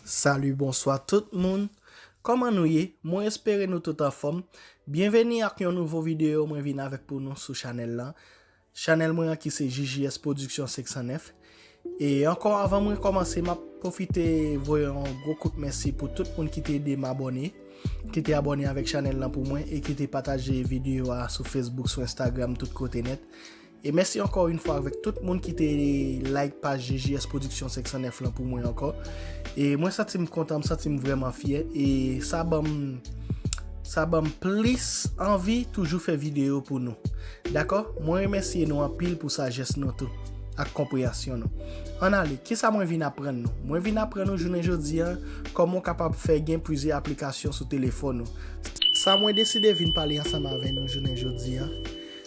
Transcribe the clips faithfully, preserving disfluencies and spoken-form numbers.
Salut, bonsoir tout moun. Kòman nou ye? Mwen espere nou tout anfòm. Byenveni ak yon nouvo videyo mwen vin avèk pou nou sou chanèl lan. Chanèl mwen an ki se J J S Production senk san nèf. E ankò, avan mwen kòmanse, m ap pwofite voye yon gwo kout mèsi pou tout moun ki te ede m abòne, ki te abòne avèk chanèl lan pou mwen e ki te pataje videyo a sou Facebook, sou Instagram, tout kote nèt. E mèsi ankò yon fwa avèk tout moun ki te like paj J J S Production senk san nèf lan pou mwen ankò. E mwen santi m kontan, m santi m vrèman fyè. E sa ban m, sa ban m plis anvi toujou fè videyo pou nou. Dakò? Mwen remèsye nou anpil pou sajès nou tou, ak konpreyansyon nou. Ann ale, kisa mwen vin aprann nou? Mwen vin aprann nou jounen jodi a, kòman w kapab fè gen plizyè aplikasyon sou telefòn ou. Sa mwen deside vin pale ansanm avè nou jounen jodi a,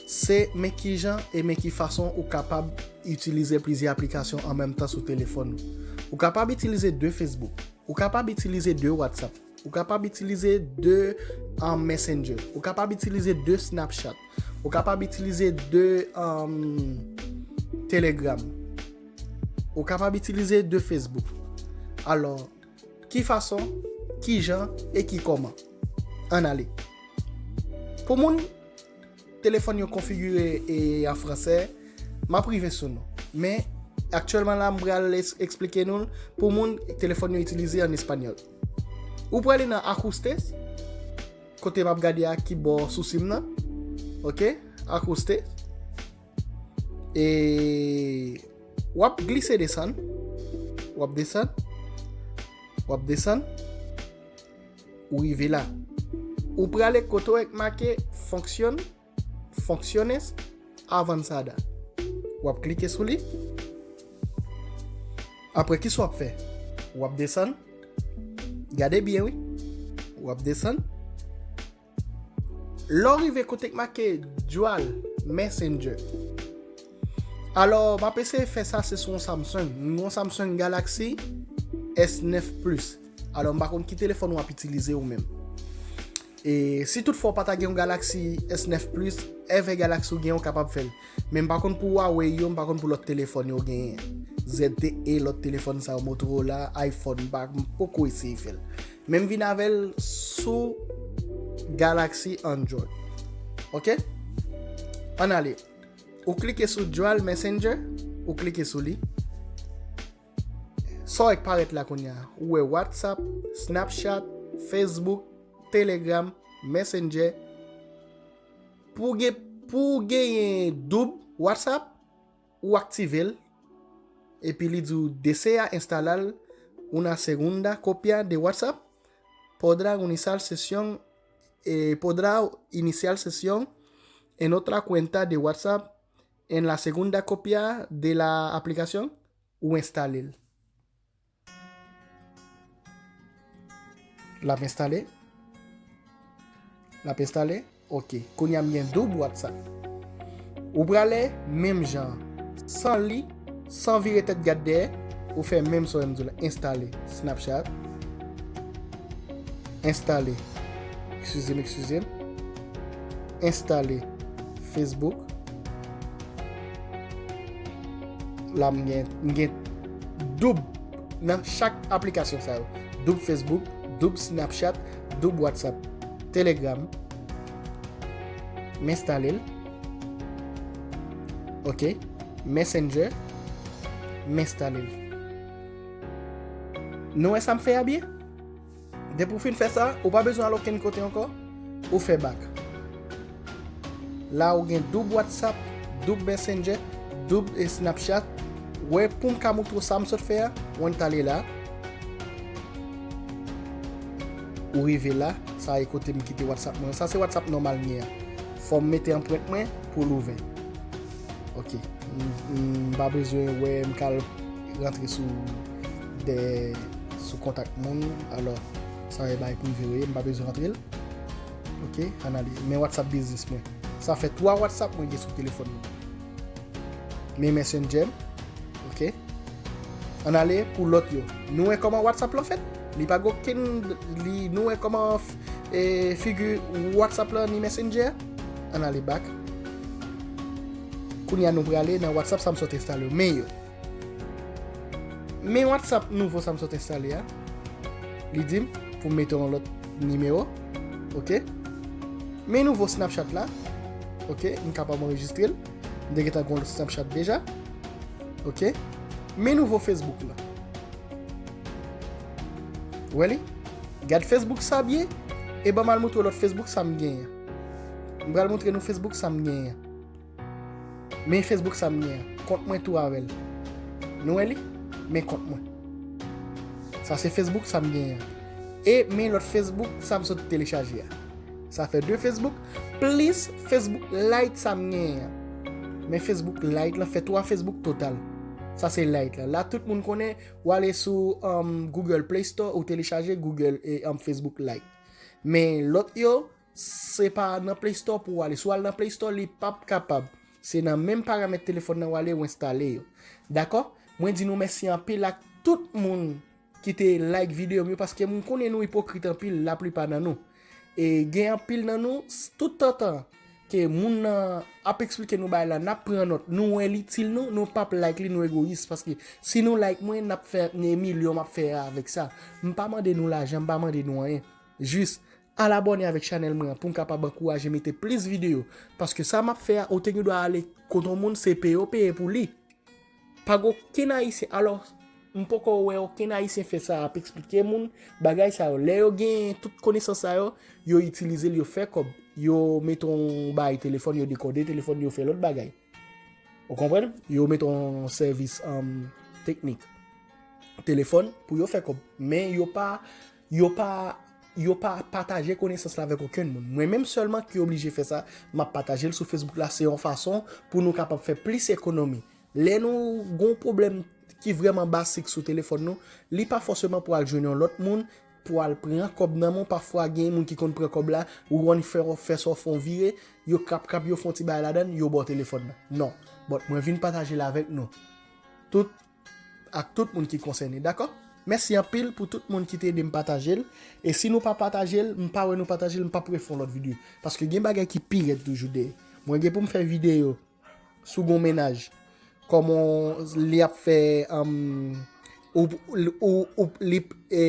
se men kijan e men ki fason ou kapab itilize plizyè aplikasyon an menm tan sou telefòn ou. Ou kapab itilize de Facebook. Ou kapab itilize de WhatsApp. Ou kapab itilize de, um, Messenger. Ou kapab itilize de Snapchat. Ou kapab itilize de, um, Telegram. Ou kapab itilize de Facebook. Alò, ki fason, ki jan e ki kòman? Ann ale. Pou moun telefòn yo konfigire e an fransè, m ap rive sou nou. Men, aktyèlman la, m pral es-, eksplike nou l pou moun telefòn yo itilize an espanyòl. Ou prale nan ajuste, kote m ap gade a ki bò sousi m nan. Ok? Ajuste. E w ap glise desann. W ap desann. W ap desann. Ou rive la. Ou prale kote w wè k make fonksyon, fonksiones avanzada. W ap klike sou li. Apre, kisa w ap fè? W ap desann. Gade byen, wi. W ap desann. Lè w rive kote k make Dual Messenger. Alò, m ap eseye fè sa, se sou yon Samsung. M gen yon Samsung Galaxy S nèf Plus. Alò, m pa konn ki telefòn w ap itilize ou menm. E si toutfwa w pa ta gen yon Galaxy S nèf Plus, èvè Galaxy ou gen, ou kapab fè l. Men m pa konn pou Huawei yo, m pa konn pou lòt telefòn yo genyen. Z T E, lòt telefòn sa yo, Motorola, iPhone, m pa, m poko eseye fè l. Men m vin avè l sou Galaxy Android. Ok? Ann ale. Ou klike sou Dual Messenger, ou klike sou li. Sa w wè k parèt la kounye a? Ou wè WhatsApp, Snapchat, Facebook, Telegram, Messenger. Pou gen, pou genyen doub WhatsApp, ou aktive l, epi li di w desea instalar una segunda copia de WhatsApp, podrá iniciar sesión, eh, podrá iniciar sesión en otra cuenta de WhatsApp en la segunda copia de la aplicación, ou enstale l. L ap enstale. L ap enstale. Ok. Kounye a m gen doub WhatsApp. Ou prale menm jan an. San li, san vire tèt gad dèyè, ou fè menm sa w wè m di w la. Enstale Snapchat. Enstale. Eskize m, eskize m. Enstale Facebook. La, m gen, m gen doub nan chak aplikasyon sa yo. Doub Facebook, doub Snapchat, doub WhatsApp, Telegram. M enstale l. Ok. Messenger. M enstale l. Nou wè sa m fè a byen? Depi w fin fè sa, ou pa bezwen al okenn kote ankò, ou fè back. La, ou gen doub WhatsApp, doub Messenger, doub, eh, Snapchat. Wè, pou m ka moutre w sa m sot fè a, w ann t ale la. Ou rive la, sa e kote m kite WhatsApp mwen. Sa se WhatsApp nòmal m gen an. Fò m mete anprent mwen pou l ouvè. Ok. M, m pa bezwen wè m ka al rantre sou de, sou kontak moun. Alò, sa e bay prive yo ye, m pa bezwen rantre l. Ok, ann ale. Men WhatsApp biznis mwen. Sa fè twa WhatsApp mwen gen sou telefòn mwen. Men Messenger m. Ok. Ann ale pou lòt yo. Nou wè kòman WhatsApp lan fèt? Li pa gen okenn, li, nou wè kòman f-, e, figi WhatsApp lan ni Messenger? Ann ale back. Kounye a nou prale nan WhatsApp sa m sot enstale yo. Men yo. Men WhatsApp nouvo sa m sot enstale a. Li di m pou m mete yon lòt nimewo. Ok. Men nouvo Snapchat la. Ok, m kapab anrejistre l. M te gentan gen yon lòt Snapchat deja. Ok. Men nouvo Facebook la. Ou wè li? Gad Facebook sa byen. E ban m al montre w lòt Facebook sa m genyen. M pral montre nou Facebook sa m genyen. Men Facebook sa m genyen. Kont mwen tou avè l. Nou wè li? Men kont mwen. Sa se Facebook sa m genyen. E men lòt Facebook sa m sot telechaje a. Sa fè de Facebook plis Facebook Lite sa m genyen an. Men Facebook Lite lan fè twa Facebook total. Sa se Lite la. La tout moun konnen, w ale sou um, Google Play Store, ou telechaje Google e um, Facebook Lite. Men lòt yo, se pa nan Play Store pou w ale. Si w al nan Play Store, li p ap kapab. Se nan menm paramèt telefòn nan w ale, w enstale yo. Dakò? Mwen di nou mèsi anpil ak tout moun ki te like videyo m yo, paske m konnen nou ipokrit anpil, laplipa nan nou. E gen anpil nan nou, s- tout tan tan ke moun nan ap eksplike nou bagay la, n ap pran nòt, nou wè l itil nou, nou p ap like li, nou egoyis, paske si nou like mwen, n ap fè, gen milyon m ap fè avèk sa. M pa mande nou lajan, m pa mande nou anyen. Jis al abòne avèk chanèl mwen an pou m kapab ankouraje mete plis videyo. Paske sa m ap fè a, ou te gen dwa ale kote yon moun, se peye w peye pou li. Pa gen okenn Ayisyen, alò, m poko wè okenn Ayisyen fè sa, ap eksplike moun bagay sa yo. Lè yo gen tout konesans sa yo, yo itilize l, yo fè kòb. Yo mete yon bagay telefòn, yo dekode telefòn, yo fè lòt bagay. Ou konprann? Yo mete yon sèvis um, teknik telefòn pou yo fè kòb. Men yo pa, yo pa, yo pa pataje konesans la avèk okenn moun. Mwen menm sèlman ki oblije fè sa, m ap pataje l sou Facebook la. Se yon fason pou nou kapab fè plis ekonomi. Lè nou gon pwoblèm ki vrèman basik sou telefòn nou, li pa fòseman pou al jwenn yon lòt moun, pou al pran kòb nan men w. Pafwa gen moun ki konn pran kòb la, ou konn fè, fè sa w fè yon vire, yo krap krap, yo fè yon ti bagay ladan l, yo ba w telefòn nan. Non. But mwen vin pataje l avèk nou. Tout, ak tout moun ki konsène, dakò? Mèsi anpil pou tout moun ki te ede m pataje l. E si nou pa pataje l, m pa wè nou pataje l, m p ap refè yon lòt videyo. Paske gen bagay ki pi rèd toujou dèyè. Mwen gen pou m fè videyo sou gon mennaj. Kòman li ap fè um, ou, ou, ou, li, e,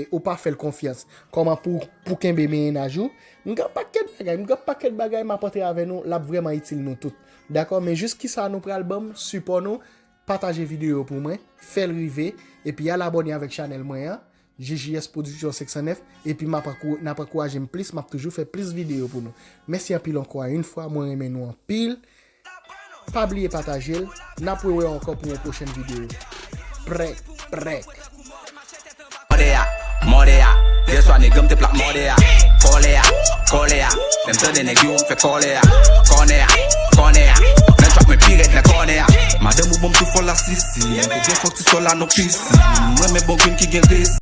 ou pa fè l konfyans. Kòman pou, pou kenbe mennaj ou. M gen pakèt bagay, m gen pakèt bagay m ap antre avè nou, l ap vrèman itil nou tout. Dakò, men jis kisa nou pral ban m, sipò nou, pataje videyo pou mwen, fè l rive, epi al abòne avèk chanèl mwen an, J J S Production senk san nèf, epi m ap ankou- n ap ankouraje m plis, m ap toujou fè plis videyo pou nou. Mèsi anpil ankò yon fwa, mwen renmen nou anpil. Pa bliye pataje l, n ap rewè ankò pou yon pwochèn videyo. Prèk, prèk. Mòde a, mòde a. Yèswa nèg yo m te plak mòde a. Kòlè a, kòlè a. Lè m tande nèg yo m fè kòlè a. Kònè a, kònè a. Nan trap mwen pi rèd nan kònè a. Madanm ou ban m tou fò lasisi. Ou gen fòk ti sò la non pisi. Mwen renmen bon grenn ki gen resi.